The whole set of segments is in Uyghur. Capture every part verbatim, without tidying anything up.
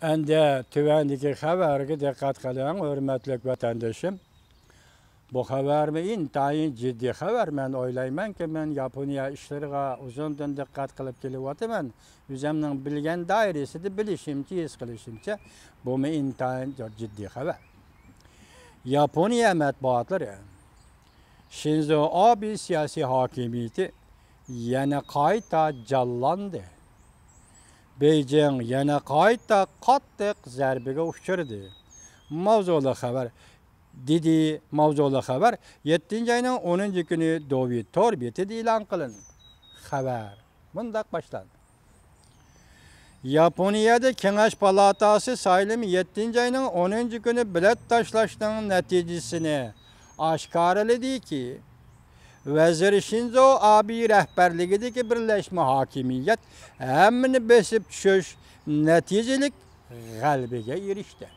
ئەندى تۆۋەندىكى خەۋەرگە دىققەت قىلىڭ، ھۆرمەتلىك ۋەتەندىشىم. بۇ خەۋەرمۇ ئىنتايىن جىددىي خەۋەر. مەن ئويلايمەنكى، مەن ياپونىيە ئىشلىرىغا ئۇزۇندىن دىققەت قىلىپ كېلىۋاتىمەن. ئۆزۈمنىڭ بىلگەن دائىرىسىدە بىلىشىمچە، ھېس قىلىشىمچە، بۇمۇ ئىنتايىن جىددىي خەۋەر. ياپونىيە مەتبۇئاتلىرى. شىنزو ئابې سىياسىي ھاكىمىيىتى يەنە قايتا جانلاندى. بېيجىڭ يەنە قايتا قاتتىق زەربىگە ئۇچرىدى. ماۋزۇلۇق خەۋەر، دېدى. ماۋزۇلۇق خەۋەر يەتتىنچى ئاينىڭ ئونىنچى كۈنى دوۋى تور بېتىدە ئېلان قىلىندى. خەۋەر مۇنداق باشلاندى. ياپونىيەدە كېڭەش پالاتاسى سايلىمى يەتتىنچى ئاينىڭ ئونىنچى كۈنى بېلەت تاشلاشنىڭ نەتىجىسىنى ئاشكارىلىدىكى، ۋەزىر شىنزو ئابې رەھبەرلىكىدىكى بىرلەشمە ھاكىمىيەت ھەممىنى بېسىپ چۈشۈش نەتىجىلىك غەلىبىگە ئېرىشتى.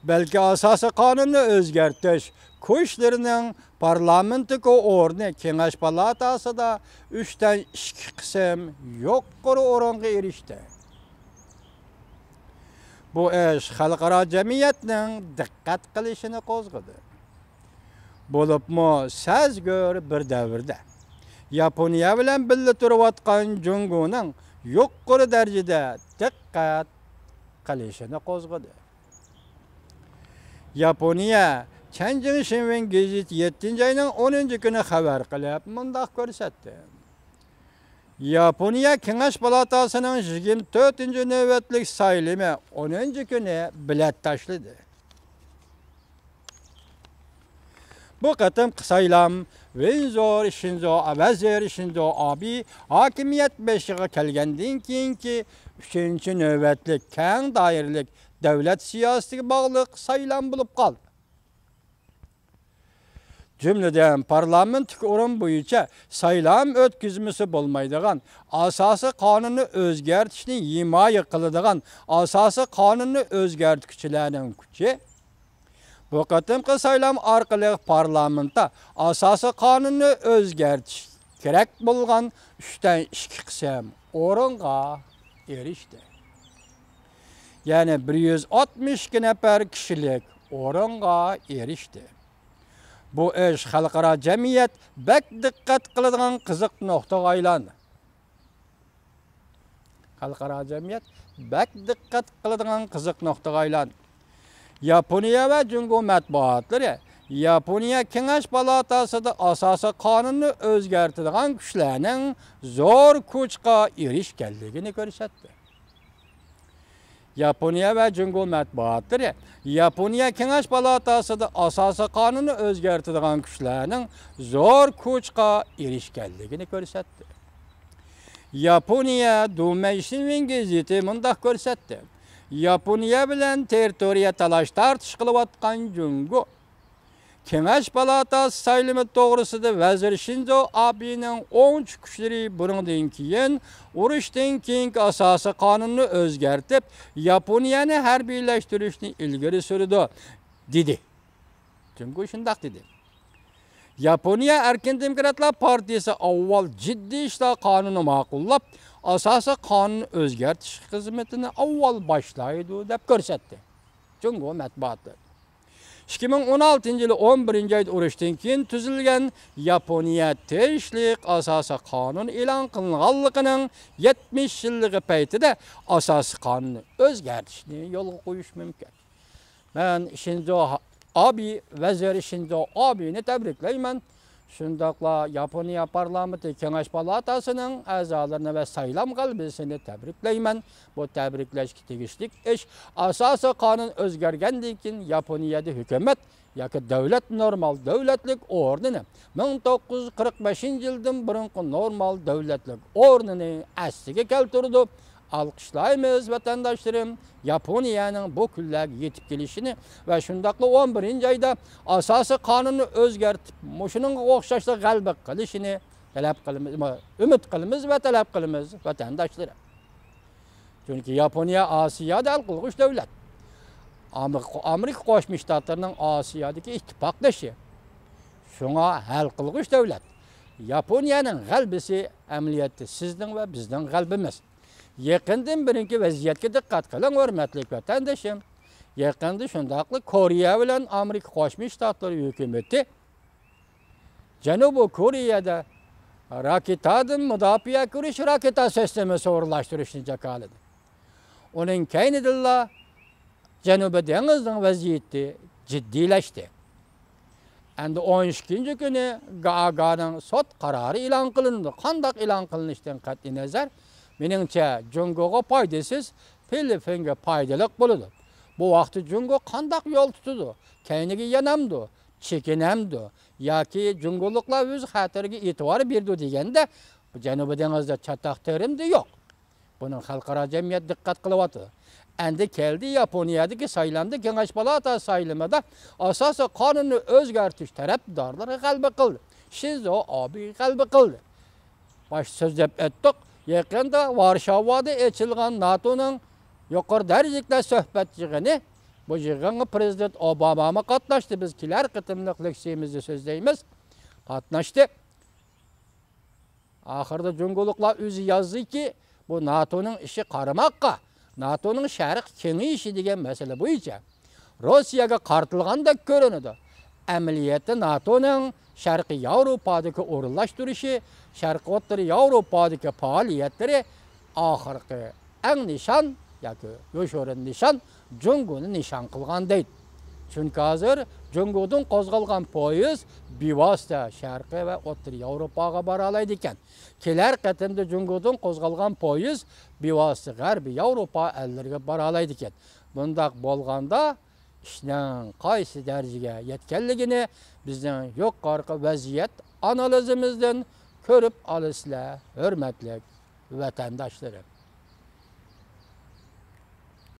بەلكى ئاساسىي قانۇننى ئۆزگەرتىش كۈچلىرىنىڭ پارلامېنتتىكى ئورنى كېڭەش پالاتاسىدا ئۈچتىن ئىككى قىسىم يۇقىرى ئورۇنغا ئېرىشتى. بۇ ئىش خەلقئارا جەمئىيەتنىڭ دىققەت قىلىشىنى قوزغىدى. بولۇپمۇ سەزگۈر بىر دەۋردە ياپونىيە بىلەن بىللە تۇرۇۋاتقان جۇڭگونىڭ يۇقىرى دەرىجىدە دىققەت قىلىشىنى قوزغىدى. ياپونىيە چەنجىڭ شىنۋېن گېزىتى يەتتىنچى ئاينىڭ ئونىنچى كۈنى خەۋەر قىلىپ مۇنداق كۆرسەتتى. ياپونىيە كېڭەش پالاتاسىنىڭ يىگىرمە تۆتىنچى نۆۋەتلىك سايلىمى ئونىنچى كۈنى بېلەت تاشلىدى. بۇ قېتىمقى سايلام ۋىنزور شىنزو، ۋەزىر شىنزو ئابې ھاكىمىيەت بېشىغا كەلگەندىن كېيىنكى ئۈچىنچى نۆۋەتلىك كەڭ دائىرىلىك دۆلەت سىياسىتىگە باغلىق سايلام بولۇپ قالدى. جۈملىدىن، پارلامېنتتىكى ئورۇن بويىچە سايلام ئۆتكۈزمىسە بولمايدىغان، ئاساسىي قانۇننى ئۆزگەرتىشنى ھىمايە قىلىدىغان ئاساسىي قانۇننى ئۆزگەرتكۈچىلەرنىڭ كۈچى بۇ قېتىمقى سايلام ئارقىلىق پارلامېنتتا ئاساسىي قانۇننى ئۆزگەرتىش كېرەك بولغان ئۈچتىن ئىككى قىسىم ئورۇنغا ئېرىشتى. يەنى بىر يۈز ئاتمىش ئىككى نەپەر كىشىلىك ئورۇنغا ئېرىشتى. بۇ ئىش خەلقئارا جەمئىيەت بەك دىققەت قىلىدىغان قىزىق نۇقتىغا ئايلاندى. خەلقئارا جەمئىيەت بەك دىققەت قىلىدىغان قىزىق نۇقتىغا ئايلاندى. ياپونىيە ۋە جۇڭگو مەتبۇئاتلىرى ياپونىيە كېڭەش پالاتاسىدا ئاساسىي قانۇننى ئۆزگەرتىدىغان كۈچلەرنىڭ زور كۈچكە ئېرىشكەنلىكىنى كۆرسەتتى. ياپونىيە ۋە جۇڭگو مەتبۇئاتلىرى ياپونىيە كېڭەش پالاتاسىدا ئاساسىي قانۇننى ئۆزگەرتىدىغان كۈچلەرنىڭ زور كۈچكە ئېرىشكەنلىكىنى كۆرسەتتى. ياپونىيە دۇمەي شىنۋېن گېزىتى مۇنداق كۆرسەتتى: ياپونىيە بىلەن تېررىتورىيە تالاش-تارتىش قىلىۋاتقان جۇڭگو كېڭەش پالاتاسى سايلىمى توغرىسىدا ۋەزىر شىنزو ئابېنىڭ ئوڭچە كۈچلىرى بۇنىڭدىن كېيىن ئۇرۇشتىن كېيىنكى ئاساسىي قانۇننى ئۆزگەرتىپ، ياپونىيەنى ھەربىيلەشتۈرۈشنى ئىلگىرى سۈرىدۇ، دېدى. جۇڭگو شۇنداق دېدى. ياپونىيە ئەركىن دېموكراتلار پارتىيىسى ئاۋۋال جىددىي ئىشلار قانۇنى ماقۇللاپ، ئاساسىي قانۇننى ئۆزگەرتىش خىزمىتىنى ئاۋۋال باشلايدۇ، دەپ كۆرسەتتى جۇڭگو مەتبۇئاتى. ئىككى مىڭ ئون ئالتىنچى يىلى ئون بىرىنچى ئايدا ئۇرۇشتىن كېيىن تۈزۈلگەن ياپونىيە تېگىشلىك ئاساسىي قانۇن ئېلان قىلىنغانلىقىنىڭ يەتمىش يىللىقى پەيتىدە ئاساسىي قانۇننى ئۆزگەرتىشنى يولغا قويۇش مۇمكىن. مەن شىنزو ئابې، ۋەزىر شىنزو ئابېنى تەبرىكلەيمەن. شۇنداقلا ياپونىيە پارلامېنتى كېڭەش پالاتاسىنىڭ ئەزالىرىنى ۋە سايلام غەلىبىسىنى تەبرىكلەيمەن. بۇ تەبرىكلەشكە تېگىشلىك ئىش. ئاساسىي قانۇن ئۆزگەرگەندىن كېيىن ياپونىيەدە ھۆكۈمەت ياكى دۆلەت نورمال دۆلەتلىك ئورنىنى، مىڭ توققۇز يۈز قىرىق بەشىنچى يىلدىن بۇرۇنقى نورمال دۆلەتلىك ئورنىنى ئەسلىگە كەلتۈرىدۇ. ئالقىشلايمىز، ۋەتەنداشلىرىم، ياپونىيەنىڭ بۇ كۈنلەرگە يېتىپ كېلىشىنى ۋە شۇنداقلا ئون بىرىنچى ئايدا ئاساسىي قانۇننى ئۆزگەرتىپ، مۇشۇنىڭغا ئوخشاشلا غەلىبە قىلىشىنى تەلەپ قىلىمىز، ئۈمىد قىلىمىز ۋە تەلەپ قىلىمىز، ۋەتەنداشلىرىم. چۈنكى ياپونىيە ئاسىيادا ھەل قىلغۇچ دۆلەت. ئامېرىكا، ئامېرىكا قوشما شتاتلىرىنىڭ ئاسىيادىكى ئىتتىپاقدىشى. شۇڭا ھەل قىلغۇچ دۆلەت. ياپونىيەنىڭ غەلىبىسى ئەمەلىيەتتە سىزنىڭ ۋە بىزنىڭ غەلىبىمىز. يېقىندىن بېرىنكى ۋەزىيەتكە دىققەت قىلىڭ، ھۆرمەتلىك ۋەتەندىشىم. يېقىندا شۇنداقلا كورېيە بىلەن ئامېرىكا قوشما شتاتلىرى ھۆكۈمىتى جەنۇبىي كورېيەدە راكېتادىن مۇداپىئە كۆرۈش راكېتا سىستېمىسى ئورۇنلاشتۇرۇشنى جاكارلىدى. ئۇنىڭ كەينىدىنلا جەنۇبىي دېڭىزنىڭ ۋەزىيىتى جىددىيلەشتى. ئەمدى ئون ئىككىنچى كۈنى گاگانىڭ سوت قارارى ئېلان قىلىنىدۇ. قانداق ئېلان قىلىنىشىدىن قەتئىينەزەر، مېنىڭچە، جۇڭگوغا پايدىسىز، فىلىپپىنگە پايدىلىق بولىدۇ. بۇ ۋاقىتتا جۇڭگو قانداق يول تۇتىدۇ؟ كەينىگە يانامدۇ؟ چېكىنەمدۇ؟ ياكى جۇڭگولۇقلار ئۆز خەتىرىگە ئېتىبار بېرىدۇ دېگەندە، جەنۇبىي دېڭىزدا چاتاق تېرىمدە يوق. بۇنىڭ خەلقئارا جەمئىيەت دىققەت قىلىۋاتىدۇ. ئەمدى كەلدى ياپونىيەدىكى سايلامدا كېڭەش پالاتا سايلىمىدا ئاساسىي قانۇننى ئۆزگەرتىش تەرەپدارلىرى غەلىبە قىلدى. شىنزو ئابې غەلىبە قىلدى. باشتا سۆزلەپ ئۆتتۇق. يېقىندا ۋارشاۋادا ئېچىلغان ناتونىڭ يۇقىرى دەرىجىلىكلەر سۆھبەت يىغىنى، بۇ يىغىنغا پىرېزىدېنت ئوبامامۇ قاتناشتى. بىز كېلەر قېتىملىق لېكسىيىمىزدە سۆزلەيمىز. قاتناشتى. ئاخىرىدا جۇڭگولۇقلار ئۆزى يازدىكى، بۇ ناتونىڭ ئىشى قارىماققا، ناتونىڭ شەرق كېڭىيىشى دېگەن مەسىلە بويىچە روسىيەگە قارىتىلغاندەك كۆرۈنىدۇ. ئەمەلىيەتتە ناتونىڭ شەرقىي ياۋروپادىكى ئورۇنلاشتۇرۇشى، شەرقىي ئوتتۇرا ياۋروپادىكى پائالىيەتلىرى ئاخىرقى ئەڭ نىشان ياكى يوشۇرۇن نىشان جۇڭگونى نىشان قىلغان دەيدۇ. چۈنكى ھازىر جۇڭگودىن قوزغالغان پويىز بىۋاسىتە شەرقىي ۋە ئوتتۇرا ياۋروپاغا بارالايدىكەن. كېلەر قېتىمدا جۇڭگودىن قوزغالغان پويىز بىۋاسىتە غەربىي ياۋروپا ئەللىرىگە بارالايدىكەن. بۇنداق بولغاندا ئىشنىڭ قايسى دەرىجىگە يەتكەنلىكىنى بىزنىڭ يۇقىرىقى ۋەزىيەت ئانالىزىمىزدىن كۆرۈپ ئالىسىلەر، ھۆرمەتلىك ۋەتەنداشلىرىم.